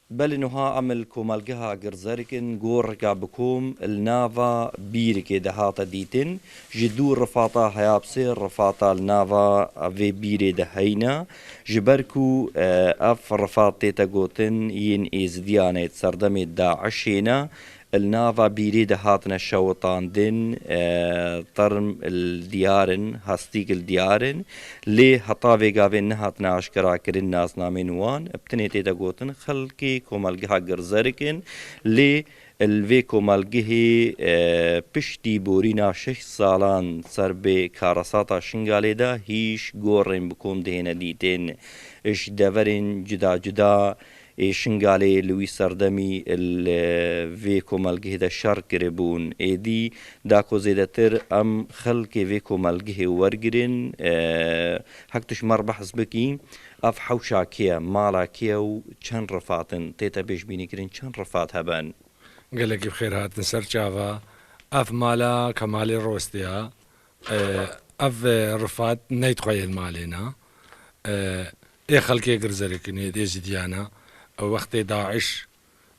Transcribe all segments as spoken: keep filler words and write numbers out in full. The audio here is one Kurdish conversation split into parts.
Belê, nuha em li komelgeha Girzerk in, goreka bi kom li nava bîrikê de hate dîtin. Ji dû rifata heya bi sê rifata li nava vê bîrê de heyne. Ji ber ku, e, ev rifat tête gotin yên Êzidiyan e, di serdemê DAIŞê ne, li nava bîrê de hatine şewitandin, e, term li diyar in, hestîk li diyar in. Lê heta vê gavê nehatine aşkerakirin nasnamên wan. Bi tinê tête gotin, xelkê komelgeha Girzerk in, lê li vê komelgehê, e, piştî borîna şeş salan ser bi karesata Şingalê de hîş gorên bi kom dihêne dîtin. Ji deverên cuda cuda ê Şingalê li wî serdemî li vê komelgehê de şer kiribûn. Êdî da ku zêdetir em xelkê vê komelgehê wergirin, e, hek tu ji me re behs bikî, ev hewşa kê ye, mala kê ye û çend rifat in? Tête pêşbînîkirin çend rifat heben? Gelekî bi xêr hatin ser çava. Ev mala Kemalê Rostê ya. E, ev, e, rifat neyt xwe yên malê ne. E, ê xelkê Girzerek in, ê Êzidiyana. E, wextê DAIŞ,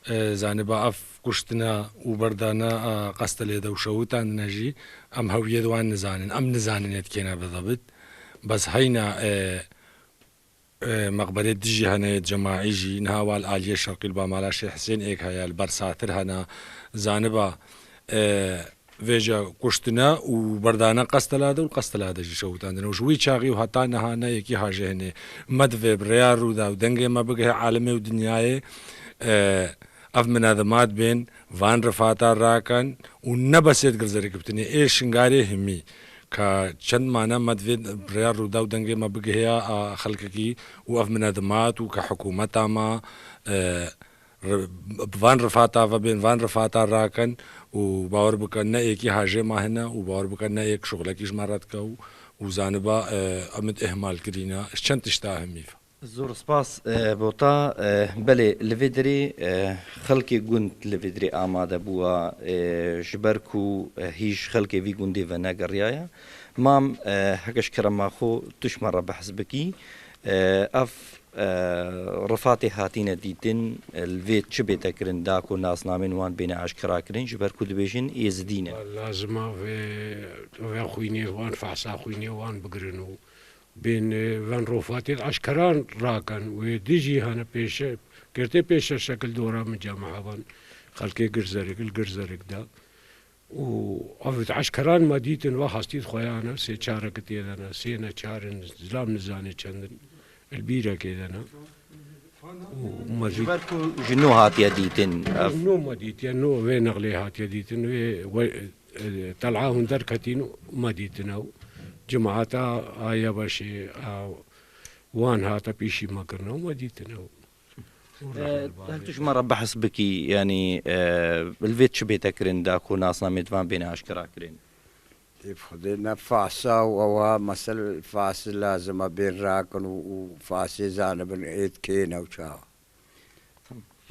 e, zaniba ev kuştina û berdana, e, qestelê de û şewitandine jî, em hewiyê di wan nizanin. Em nizanin ê dikêne bidebit. Bes heyna, e, e, meqberê dijî hene yê cemaî jî, niha wa li aliyê şerqî li ba mala Şêx Hisên êk heye, li ber satir hene, zaniba, e, vêca kuştine û berdane qestela de û li qestela de jî şewitandine. Û ji wî çaxî û heta niha ne yekî hajê hene. Me divê bi rêya Rûdaw dengê me bigihê alemê û dinyayê, e, ev minezimat bên, van rifata rakin û ne besê di Girzerek bitinê, ê Şingalê himî. Ka çend mane me divê rêya Rûdaw dengê me bigiheya a xelkekî û ev minezimat û ka hikûmeta me, e, re-, bi van rifata ve bên, van rifata rakin û bawer bikin ne êkî hajê me hene û bawer bikin ne êk şuxlekî ji me re dike û, û zaniba, e, em id ihmal kirîne, ji çend tişta himî ve. Zor spas, e, Bota. E, belê, li vê derê, e, xelkê gund li vê derê amade bûa, e, ji ber ku, e, hîj xelkê vî gundê venegeriyaye. Mam, e, heke ji kerema xwe tu ji me re behs bikî. E, ev, e, rifatê hatîne dîtin, e, li vê çi bête kirin da ku nasnamên wan bêne aşkera kirin, ji ber ku dibêjin Êzidî ne. Lazima vê, vê xwînê wan, fehsa xwînê wan bigirin û bên, e, van rofatê aşkeran rakin. Wê dijî hene pêşe, girtê pêşe şekil dora min cemahevan xelkê Girzerek, li Girzerek de. Û ev aşkeran me dîtin, ve hastî xweyane, sê çarek tê de ne, sê ne çar in, zilam nizane çend in, li bîrekê de ne. Û me Ji dît- ber ku ji nû hatiye dîtin. Ev nû me dîtiye, nû vê nexlê hatiye dîtin, vê we-, e, tel'a hûn derketîn û me dîtin ew. Cemaeta a Yebeşê, a wan hate pîşî me kirine û me dîtin ew. Û E, rexne li her balê. Tu ji me re behs bikî, yanî, e, li vê çi bête kirin da ku nasnamê di van bêne aşkera kirin? Ê bi Xwedê ne fahsa û ewa mesel fahsê lazim e bên rakin û, û fahsê zanibin êd kê ne û çawa.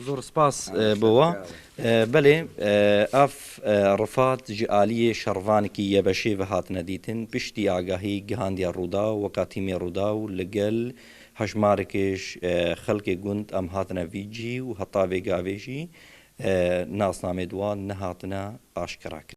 Zor spas, e, bo wa. E, belê, e, ev, e, rifat ji aliyê şervanekî Yebeşê ve hatine dîtin. Piştî agahî gihandiye Rûdaw, weka tîmê Rûdaw li gel hejmareke ji, e, xelkê gund em hatine vî cihî û heta vê gavê jî, e, nasnamê di wan nehatine aşkera kirin.